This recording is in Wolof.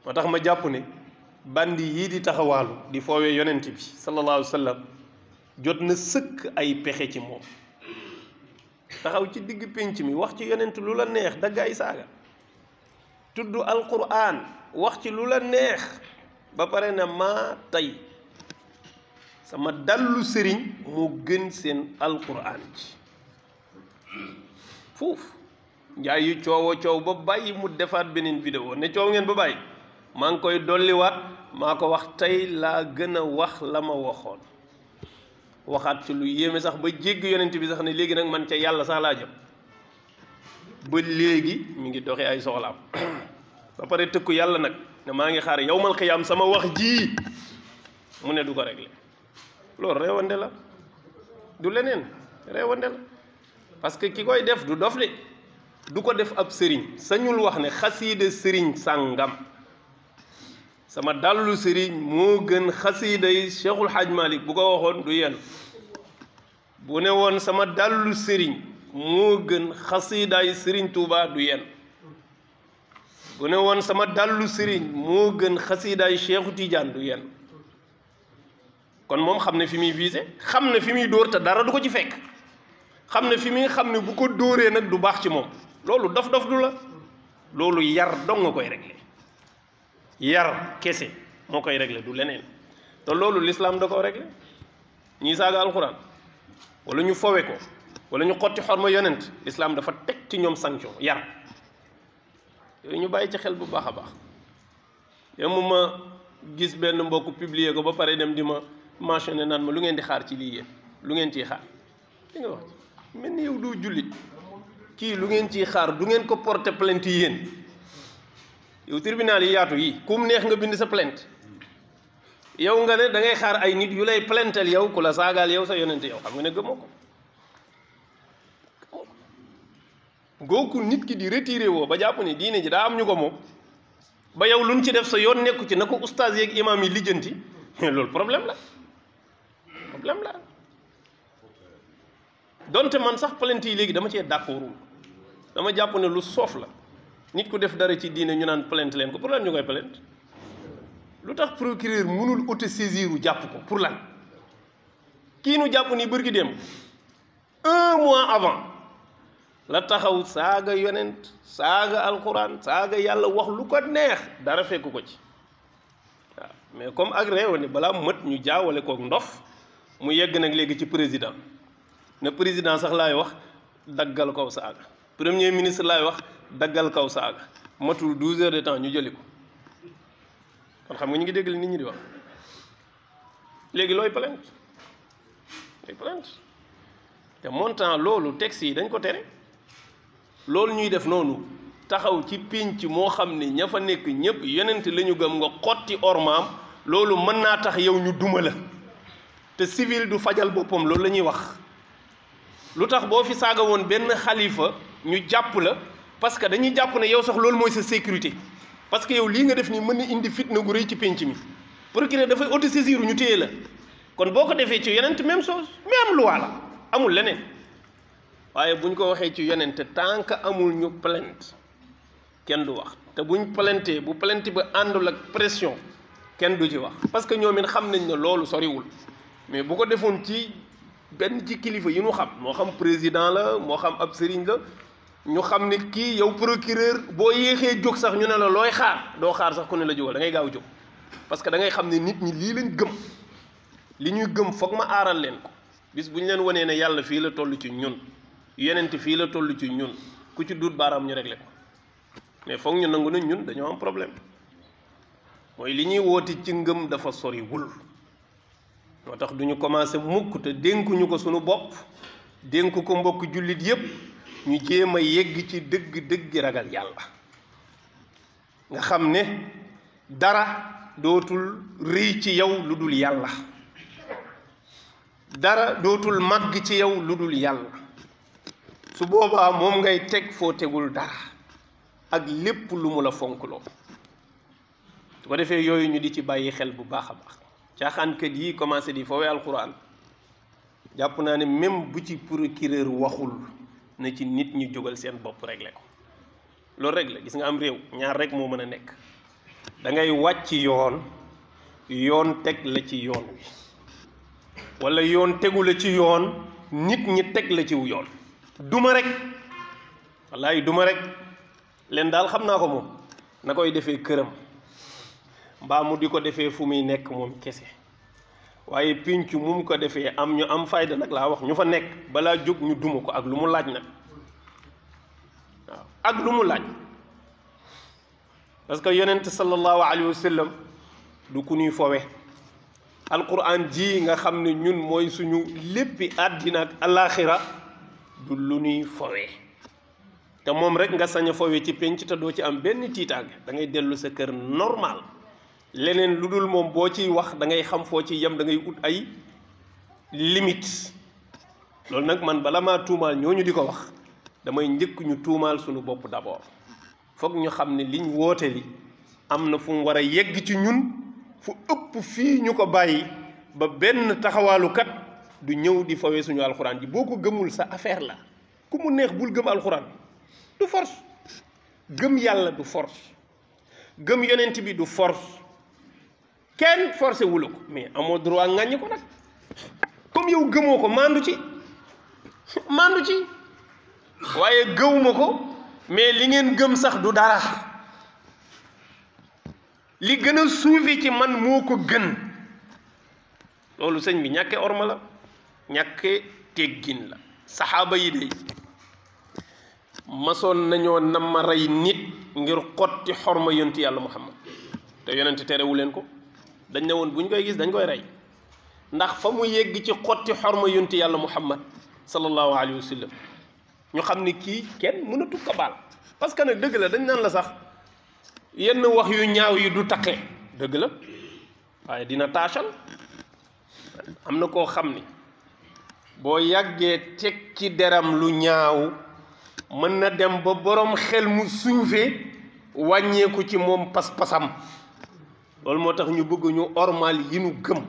moo tax ma jàpp ne bandi yii di taxawaalu di foowee yonent bi sallallahu alayhi wa sallam jot na sëkk ay pexe ci moom taxaw ci digg pénc mi wax ci yonent lu la neex dagg ay saaga tudd alquran wax ci lu la neex ba pare na maa tey sama dallu sëriñ moo gën seen alquran ci foofu njaay yu coowo coow ba bàyyi mu defaat beneen vidéo ne coow ngeen ba bàyyi maa ngi koy dolliwaat maa ko wax tey laa gën a wax la ma waxoon waxaat ci lu yéeme sax ba jégg yonent bi sax ne léegi nag man ca yàlla sax laa jëm ba léegi mi ngi doxee ay soxlaam ba pare tëkku yàlla nag ne maa ngi xaar yawmal xiyaam sama wax ji mu ne du ko réglé loolu reewande la du leneen reewande la parce que ki koy def du dof de du ko def ab sëriñ sañul wax ne xasiida sëriñ sàngam sama dallu sëriñ moo gën xasiida yi Cheikhul Hadj Malick bu ko waxoon du yenn bu ne woon sama dallu sëriñ moo gën xasiidaay sëriñ Touba du yenn bu ne woon sama dallu sëriñ moo gën xasiidaay Cheikhu Tidiane du yenn kon moom xam ne fi muy visé xam ne fi muy dóor te dara du ko ci fekk xam ne fi muy xam ne bu ko dóoree nag du baax ci moom loolu dof-dof du la loolu yar dong nga koy réglé yar kese moo koy réglé du leneen te loolu l'islam da ko réglé ñii saaga alxuraan wala ñu fowe ko wala ñu xotti xorma yonent l'islam dafa teg ci ñoom sanction yar yooyu ñu bàyyi ci xel bu baax a baax yow mu ma gis benn mbokk publier ko ba pare dem di ma mentionné naan ma lu ngeen di xaar ci lii yéen lu ngeen ciy xaar li nga wax mel ni yow doo jullit kii lu ngeen ciy xaar du ngeen ko porter plainte yéen yow tribunal yi yaatu yi kum neex nga bind sa plainte yow nga ne da ngay xaar ay nit yu lay plaintel yow ku la saagaal yow sa yonente yow xam nga ne gëmoo ko gooku nit ki di retiré woo ba jàpp ne diine ji daa am ñu ko moom ba yow luñ ci def sa yoon nekku ci na ko oustaz yeeg imam yi lijjanti loolu problème la donte man sax plainte yi léegi dama cee d'accordul dama jàpp ne lu soof la nit ku def dara ci diine ñu naan plainte leen ko pour lan ñu koy plainte lu tax procureur mënul autosaisir jàpp ko pour lan kii nu jàpp ni bërki dem 1 mois avant la taxaw saaga yonent saaga alquran saaga yàlla wax lu ko neex dara fekku ko ci waaw mais comme ak réew ni balaa mët ñu jaawale kook ndof mu yegg nag léegi ci président ne président sax laay wax daggal kaw saaga premier ministre laay wax daggal kaw saaga matul 12 heures de temps ñu jëli ko kon xam nga ñu ngi dégg nit ñi di wax léegi looy plainte te montant loolu texte yi dañ ko tere loolu ñuy def noonu taxaw ci pénc moo xam ne ña fa nekk ñëpp yonent la ñu gëm nga xotti ormaam loolu mën naa tax yow ñu duma la te civil du fajal boppam loolu la ñuy wax lu tax boo fi saaga woon benn xalifa ñu jàpp la parce que dañuy jàpp ne yow sax loolu mooy sa sécurité parce que yow lii nga def nii mën na indi fitna gu rëy ci pénc mi procureur dafay autosaisir ñu téye la kon boo ko defee ci yonent même chose même loi la amul leneen waaye buñ ko waxee ci yonent tant que amul ñu plainte kenn du wax te buñ plainte bu plainte ba àndul ak pression kenn du ci wax parce que ñoom it xam nañ ne loolu soriwul mais bu ko defoon ci benn ci kilifa yi ñu xam moo xam président la moo xam ab sëriñ la ñu xam ne kii yow procureur boo yéexee jóg sax ñu ne la looy xaar doo xaar sax ku ne la jógal da ngay gaaw jóg parce que da ngay xam ne nit ñi lii lañ gëm li ñuy gëm foog ma aaral leen ko bis bu ñu leen wanee ne yàlla fii la toll ci ñun yenent fii la toll ci ñun ku ci duut baaraam ñu réglé ko mais foog ñu nangu nañ ñun dañoo am problème mooy li ñuy woote ci ngëm dafa soriwul moo tax du ñu commencé mukk te dénkuñu ko suñu bopp dénk ko mbokk jullit yépp ñu jéem a yegg ci dëgg ragal yàlla nga xam ne dara dootul rëy ci yow lu dul yàlla dara dootul màgg ci yow lu dul yàlla su boobaa moom ngay teg foo tegul dara ak lépp lu mu la fonkloo su ko defee yooyu ñu di ci bàyyi xel bu baax a baax caaxaankat yi commencé di fowee alxuraan jàpp naa ne même bu ci procureur waxul na ci nit ñu jógal seen bopp réglé ko loolu rek la gis nga am réew ñaar rek moo mën a nekk da ngay wàcc yoon yoon teg la ci yoon wi wala yoon tegu la ci yoon nit ñi teg la ci yoon duma rek wallaay duma rek leen daal xam naa ko moom na koy defee këram mbaa mu di ko defee fu muy nekk moom kese waaye pinc mu ko defee am ñu am fayda nag laa wax ñu fa nekk balaa jóg ñu duma ko ak lu mu laaj nag waaw ak lu mu laaj parce que yonent sallallahu alayhi wa sallam du ku ñuy fowe alquran ji nga xam ne ñun mooy suñu léppi àddina ak alaxira du lu ñuy fowe te moom rek nga sañ a fowe ci penc te doo ci am benn tiitaange da ngay dellu sa kër normal leneen lu dul moom boo ciy wax da ngay xam foo ci yem da ngay ut ay limite loolu nag man bala maa tuumaal ñooñu di ko wax damay njëkk ñu tuumaal suñu bopp d'abord foog ñu xam ne liñ woote li am na fu mu war a yegg ci ñun fu ëpp fii ñu ko bàyyi ba benn taxawaalukat du ñëw di fawee suñu alxuraan ji boo ko gëmul sa affaire la ku mu neex bul gëm alxuraan du force gëm yàlla du force gëm yonent bi du force kenn forcé wula ko mais amoo droit ŋàññi ko nag comme yow gëmoo ko maandu ci waaye gëwuma ko mais li ngeen gëm sax du dara li gën a suufi ci man moo ko gën loolu sëñ bi ñàkke orma la ñàkke teggin la saxaaba yi de masoon nañoo nama rey nit ngir xotti xorma yonti yàlla muhammad te yonent terewu leen ko dañ ne woon bu ñu koy gis dañ koy rey ndax fa mu yegg ci xotti xorma yonti yàlla muhammad sallallahu alayhi wa sallam ñu xam ni kii kenn mënatu ko baal parce que nag dëgg la dañ naan la sax yenn wax yu ñaaw yi du taqe dëgg la waaye dina taachal am na koo xam ni boo yàggee teg ci deram lu ñaaw mën na dem ba borom xel mu suufee wàññeeku ci moom pas-pasam loolu moo tax ñu bëgg ñu ormal yi nu gëm